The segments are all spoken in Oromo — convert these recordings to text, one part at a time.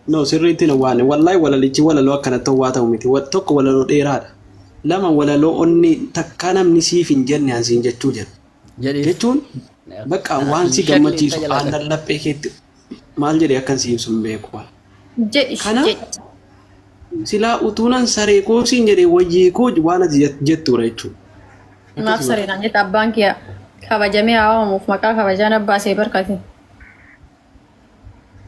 No, sirriitti hin waanne. Wallaahi walalichi walaloo akkanatti waa ta'u miti. Tokko walaloo dheeraadha. Lama walaloo onni takkaa namni siif hin jenne an siin jechuu jedhu. Jedhiif. Jechuun bakka waan si gammachiisu aannan laphee keetti maal jedhee akkan si ibsu hin beeku. Jedhi Kana jedhi. silaa utuunan saree koo siin jedhee wayyee koo waan ati jettuudha jechuudha. Maaf Akkasuma. sareedhaan jetta abbaan kee kabajamee haa waamamuuf maqaa kabajaan abbaa see barkate.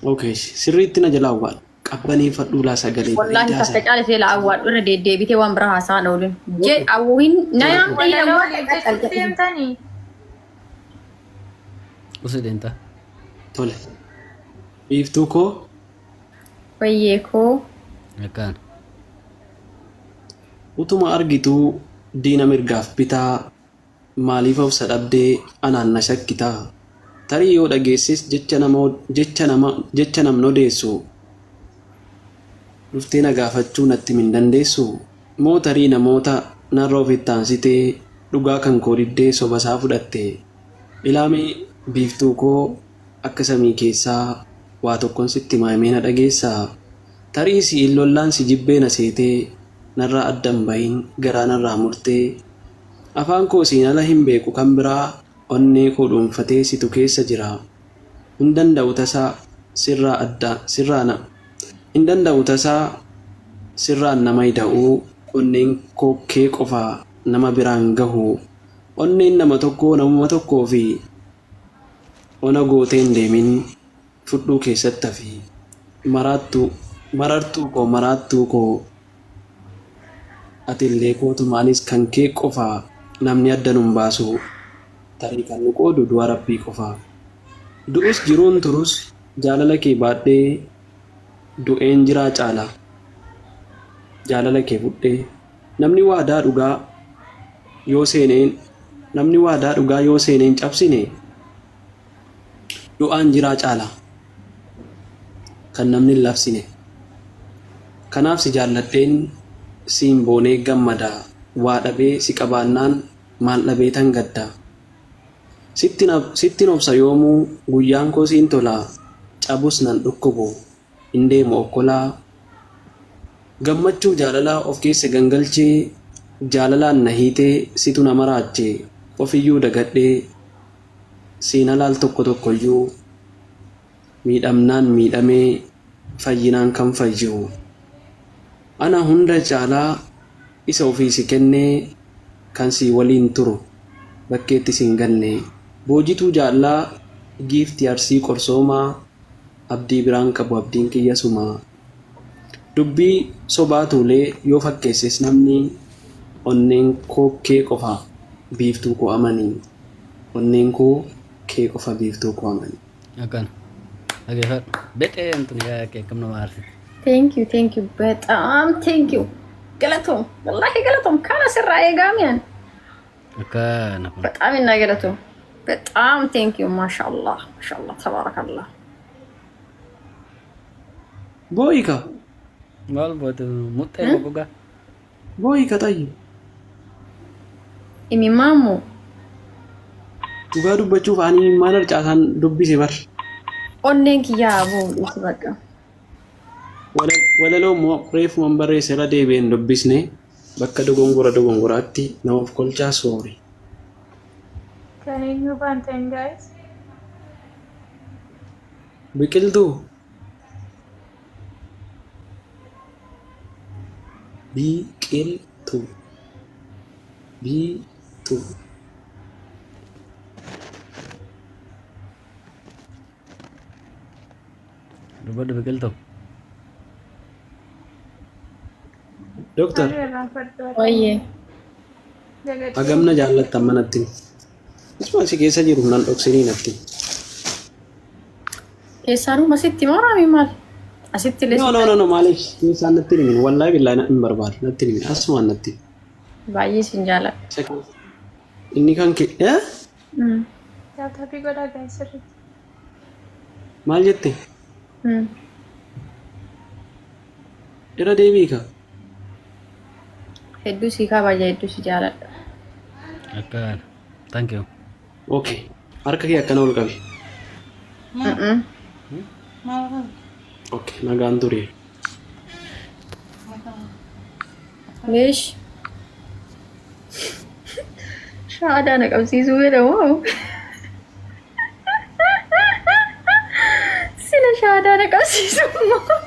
Okay, sirriitti na jalaa awwaal. Qabbaneeffadhuu laa sagalee Wallaahi bareedaa takka sana. caale seela awwaadhu irra deddeebitee waan biraa haasa'an oolin. Jedhi awwiin na Tole. yaamte Walaloo awwaadha waliif jechuuf deemtanii? Usi deemta. Tole. Biiftuu koo. Wayyee koo. Akkaan. Utuma argituu diina mirgaaf bitaa Maaliif obsa dhabdee anaan na shakkitaa? Tarii yoo dhageesses jecha nama jecha nama jecha namni odeessu Dhuftee na gaafachuu natti hin dandeessuu? Moo tarii namoota narra ofitti aansitee Dhugaa kan koo diddee sobasaa fudhatte? Ilaa mee biiftuu koo akka samii keessaa Waa tokkon sitti himaa mee na dhageessaa? Tarii si'iin lollaan si jibbee na seetee Narraa adda hin bahin garaa narraa murtee Afaan koo siin ala hin beeku kan biraa Onnee koo dhuunfatee situ keessa jira Hin danda'u tasaa sirraa adda sirraa na Hin danda'u tasaa sirraan nama ida'uu Onneen koo kee qofa nama biraan gahu Onneen nama tokkoo namuma tokkoofi Ona gootee hin deemin fudhuu keessatti hafi Maraattuu marartuu koo maraattuu koo Atillee kootuma anis kan kee qofa Namni adda nun baasu Tarii kan nu qoodu du'a Rabbii qofa Du'us jiruun turus jaalala kee baadhee Du'een jiraa caala jaalala kee fudhee Namni waadaa dhugaa yoo seeneen Namni waadaa dhugaa yoo seeneen cabsine Du'aan jiraa caala kan namni hin labsine. Kanaaf si jaalladheen siin boonee gammada waa dhabee si qabaannaan maal dhabeetan gadda. Sittin obsa yoomuu guyyaan koo siin tola cabus nan dhukkubu hin deemu okkolaa. Gammachuu jaalalaa of keessa gangalchee jaalalaan na hiitee situ na maraache ofiyyuu dagadhee siin ala al tokko tokkoyyuu miidhamnaan miidhamee fayyinaan kan fayyu. Ana hunda caalaa isa ofii si kennee kan sii waliin turu bakkeetti sin ganne. Boojituu jaallaa giiftii Arsii qorsoomaa abdii biraan qabu abdiin kiyya suma. Dubbii sobaa tuulee yoo fakkeesses namni onneen koo kee qofa biiftuu koo amani. Onneen koo kee qofa biiftuu koo amani. Akkana. Dhageeffadhu. Bexeen tun yaa kee akkam nama aarsiti. Thank you, thank you. በጣም thank you. Galatoom. Wallaahi galatoom. Kana sirraa eegaami ani. Akkana kun. በጣም እና galatoom. በጣም thank you. ማሻአላህ ማሻአላህ ተባረከላህ። Boo'i ka. Maal boote muxxee goggogaa. Boo'i ka xayyi. Imimaamu. Dhugaa dubbachuuf ani imimmaan harcaasaan dubbise bar. Onneen kiyyaa boo dhiisi bakka. Walaloo immoo reefuman barreesse irra deebi'een dubbisne bakka dogongora dogongoraatti nama of kolchaa soori. Kan eenyu baantan guys? Biqiltuu. Biqiltuu. Biqiltuu. Dubbadhu biqiltuu. Doktar. Ani irraanfadhu. Wayyee. Dagadhee. Hagam na jaallattan manatti. Isuma si keessa jiru nan dhoksinii natti. Keessaanuu asitti moo raamii maal? Asitti illee No, no, no, no, maaliif keessaan natti hin himin. Wallaahi billaahi hin barbaadu. Natti hin himin. Asumaan natti himi. Baay'ee sin jaaladha. Isa keessa. Inni kan kee. Eh? Tap tapii godhaa guys sirriitti. Maal jette? Irra deebi'i ka. Hedduu si kabaja hedduu si jaaladha. Akkana. Thank you. Okay. Harka kee akkana ol qabi. Mm-mm. Maal qabu? Okay, nagaan turi. Leesh. Shaadaa na qabsiisuu jedhamu. Sila shaadaa na qabsiisuu immoo.